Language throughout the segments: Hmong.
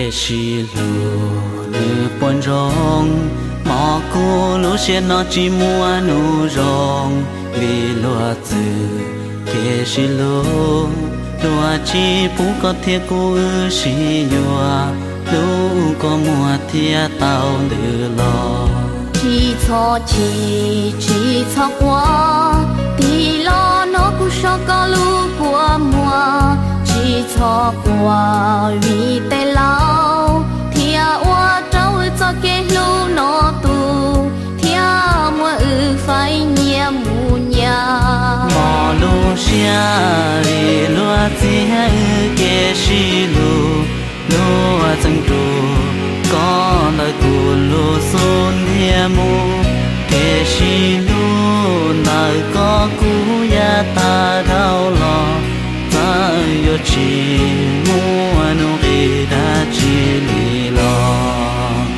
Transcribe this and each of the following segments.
Kev sib hlub nws puas ntsoov, hmo kuv lub siab no tsis muaj hnub zoo, vim luag txwv kev sib hlub, luag tsis pub koj thiab kuv wb sib yuav, hlub koj muag thiab tau ntws los. Tsis txhob chim, tsis txhob quaj, tig los hnov kuv so koj lub kua muag. Tsis txhob quaj vim tej laus thiaj ua rau wb txoj kev hlub no tu, thiaj muab wb faib nyias mus nyias. Hmo lub siab li luag txiav wb kev sib hlub, luag txeeb ru koj ntawm kuv lub xub ntiag mus. Kev sib hlub ntawm koj kuv yav tag dhau los, txawm yuav tsis muaj nuj nqis dab tsi li los.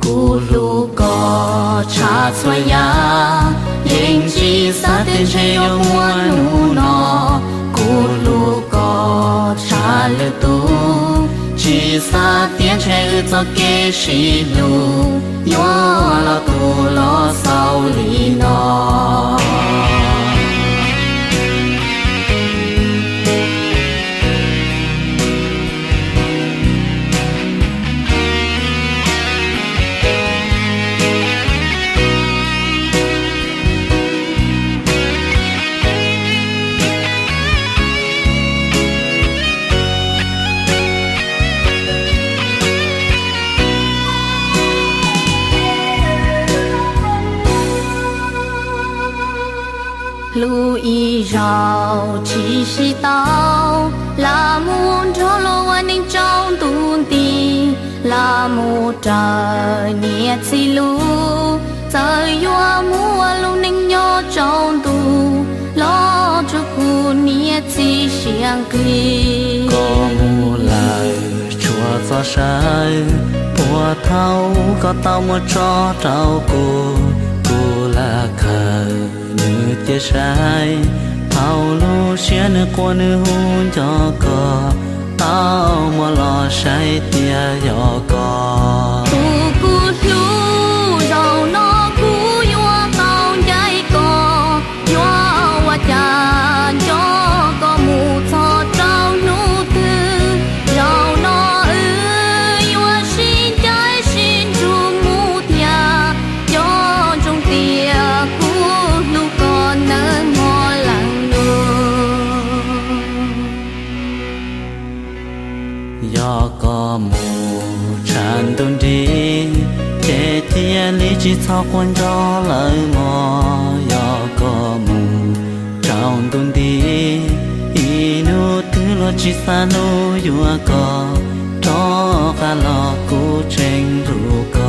Kuv hlub koj tshaj txhua yam, yeej tsis xav tias ntshe yuav muaj hnub no. Kuv hlub koj tshaj lwm tus, tsis xav tias ntshe wb txoj kev sib hlub yuav los tu los xaus li no. Hlub ib zaug tsis sib tau, lam mus nrog luag ua neej tsaus ntuj nti, lam mus raws niam txiv lus, txawm yuav mus ua lub neej nyob tsaus ntuj los tsuas kuv niam txiv siab nqig. Koj mus lawm tshuav txoj saw, puag thaum koj tau muab tso rau kuv, kuv lam khaws nws cia saib. Thaum lub siab nws quaj nws hu nco koj, tau muab los saib tias yog koj. Tus kuv hlub, zaum no kuv yuav tau ncaim koj, yuav ua cas nco koj mus txog rau hnub twg. Zaum no wb yuav sib ncaim sib ntsug mus thiab, nco ntsoov tias kuv hlub koj nawb mog leej lus. Yog koj mus tshaj ntuj nrig, ces cia li tsis txhob quaj nco lawm mog. Yog koj mus tsaus ntuj nti, ib hnub twg luag tsis xa hnub yuav koj, rov qab los kuv tseem hlub koj.